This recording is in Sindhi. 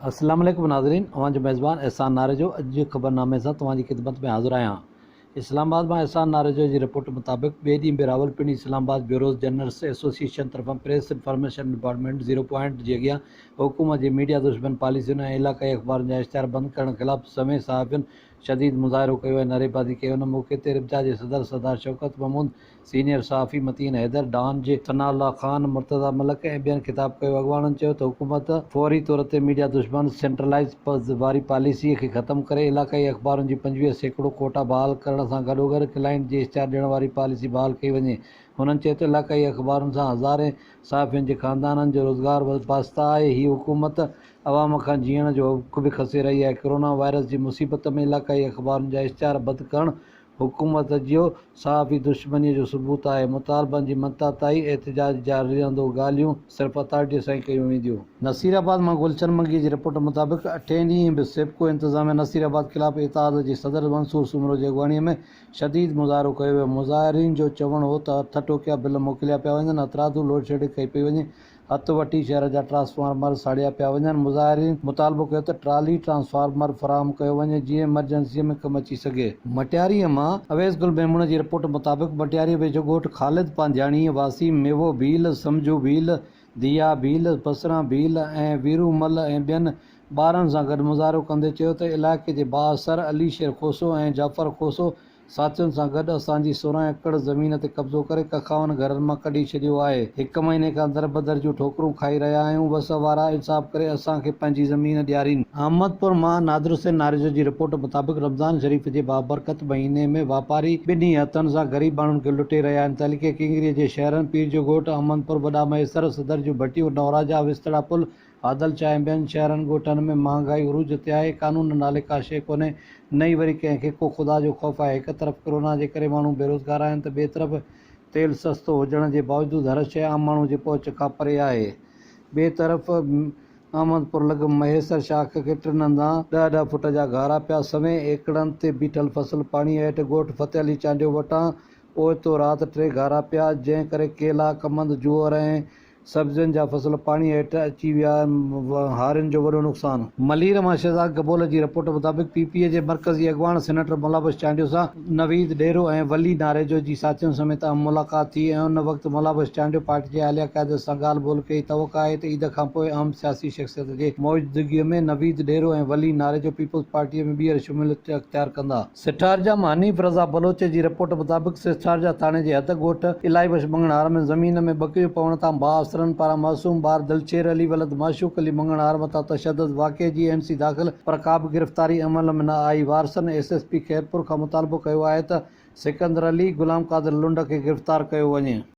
السلام عليڪم ناظرين اوهان جو ميزبان احسان ناريجو اڄ جي خبرنامي سان توهان جي خدمت ۾ حاضر آهيان اسلام آباد مان احسان ناريجو جي رپورٽ مطابق ٻئي ڏينهن به Rawalpindi Islamabad bureaus journalist association طرفان press information department zero point جي اڳيان حڪومت جي ميڊيا دشمن پاليسين ۽ علائقائي اخبارن جا اشتهار بند ڪرڻ خلاف سوين صحافين شديد مظاهرو ڪيو ۽ نعريبازي ڪئي ان موقعي تي ربجا جي صدر سردار شوڪت محمود سينيئر صحافي متين حيدر، ڊان جي ثناء الله خان، مرتضيٰ ملڪ ۽ ٻين خطاب ڪيو. اڳواڻن چيو ته حڪومت فوري طور تي ميڊيا دشمن سينٽرلائيز واري پاليسي کي ختم ڪري علائقائي اخبارن جي 25% ڪوٽا بحال ڪرڻ سان گڏوگڏ ڪلائنٽ جي اشتهار ڏيڻ واري پاليسي بحال ڪئي وڃي. هنن چيو ته علائقائي اخبارن سان هزارين صحافين جي خاندانن جو روزگار وابسته آهي، هي حڪومت عوام کان جيئڻ جو حق به کسي رهي آهي، ڪرونا وائرس جي مصيبت ۾ علائقائي اخبارن جا اشتهار بند ڪرڻ حڪومت جو صحافي دشمنيء جو ثبوت آهي، مطالبن جي مڃتا تائين احتجاج جاري رهندو، ڳالهيون صرف اٿارٽيء سان ئي ڪيون وينديون. نصير آباد مان گلشن منگيء جي رپورٽ مطابق اٺين ڏينهن به سيپڪو انتظاميا نصير آباد خلاف اتحاد جي صدر منصور سومرو جي اڳواڻيء ۾ شديد مظاهرو ڪيو ويو، مظاهرين جو چوڻ هو ته هٿ ٽوڪيا بل موڪليا پيا وڃن، هٿرادو لوڊشيڊنگ ڪئي پئي وڃي، هٿ وٺي شهر جا ٽرانسفارمر ساڙيا پيا وڃن، مظاهرين مطالبو ڪيو ته ٽرالي ٽرانسفارمر فراهم ڪيو وڃي جيئن ايمرجنسي ۾ ڪم اچي سگهي. مٽياريء مان اويس گل ميمڻ جي رپورٽ مطابق مٽياريء ويجهو ڳوٺ خالد پانڌياڻيء واسي ميوو ڀيل، سمجهو ڀيل، ڌيا ڀيل، بصران ڀيل ۽ ويرو مل ۽ ٻين ٻارن سان گڏ مظاهرو ڪندي چيو ته علائقي جي بااثر علي شير کوسو ۽ جعفر کوسو ساٿين سان گڏ اسان جي 16 ايڪڙ زمين تي قبضو ڪري ڪکاون گهرن مان ڪڍي ڇڏيو آهي. هڪ مهيني کان دربدر جون ٺوڪرون کائي رهيا آهيون، وس وارا انصاف ڪري اسان کي پنهنجي زمين ڏيارين. احمد پور مان نادر حسين ناريجو جي رپورٽ مطابق رمضان شريف جي بابرڪت مهيني ۾ واپاري ٻنهي هٿن سان غريب ماڻهن کي لٽي رهيا آهن. تعلقي ڪنگري جي شهرن پيرجوڳوٺ، احمد پور، وڏا مهيسر، صدر جون ڀٽيون، نوراجا، وستڙا پل، عادل شاهه ۽ ٻين شهرن ڳوٺن ۾ مهانگائي عروج تي آهي، قانون نالي ڪا شيء ڪونهي، نه ئي وري ڪنهن کي ڪو خدا جو خوف آهي، هڪ طرف ڪرونا جي ڪري ماڻهو بيروزگار آهن ته ٻئي طرف تيل سستو هجڻ جي باوجود هر شيء عام ماڻهو جي پهچ کان پري آهي، ٻئي طرف احمد پور لڳ مهيسر شاخ کي ٽن هنڌان ڏهه ڏهه فوٽ جا گهارا پيا، سوين ايڪڙن تي بيٺل فصل پاڻي هيٺ، ڳوٺ فتح علي چانڊيو وٽان اوچتو رات ٽي گهارا پيا، جنهن ڪري ڪيلا، ڪمند، جوئر ۽ سبزين جا فصل پاڻي هيٺ اچي ويا، هارين جو وڏو نقصان. ملير مان شهزاد گبول جي رپورٽ مطابق پي پي جي مرڪزي اڳواڻ سينيٽر مولابخش چانڊيو سان نويد ڏيرو ۽ ولي ناريجو جي ساٿين سميت اهم ملاقات ٿي ۽ ان وقت مولابخش چانڊيو پارٽي جي اعليٰ قيادت سان ڳالهه ٻولهه ڪئي توقع آهي ته عيد کانپوء اهم سياسي شخصيت جي موجودگي ۾ نويد ڏيرو ۽ ولي ناريجو پيپلز پارٽي ۾ ٻيهر شموليت اختيار ڪندا. سيٺارجا مان حنيف رضا بلوچ جي رپورٽ مطابق سيٺارجا ٿاڻي جي حد ڳوٺ الاهي بخش مڱڻهار ۾ زمين ۾ ٻڪريون پوڻ تان بااثرن پاران معصوم ٻار دلشير علي ولد معشوق علي مڱڻهار مٿان تشدد واقعي جي اين سي داخل پر ڪا به گرفتاري عمل ۾ نه آئي وارثن ايس ايس پي خيرپور کان مطالبو ڪيو آهي ته سڪندر علي، غلام قادر لنڊ کي گرفتار ڪيو وڃي.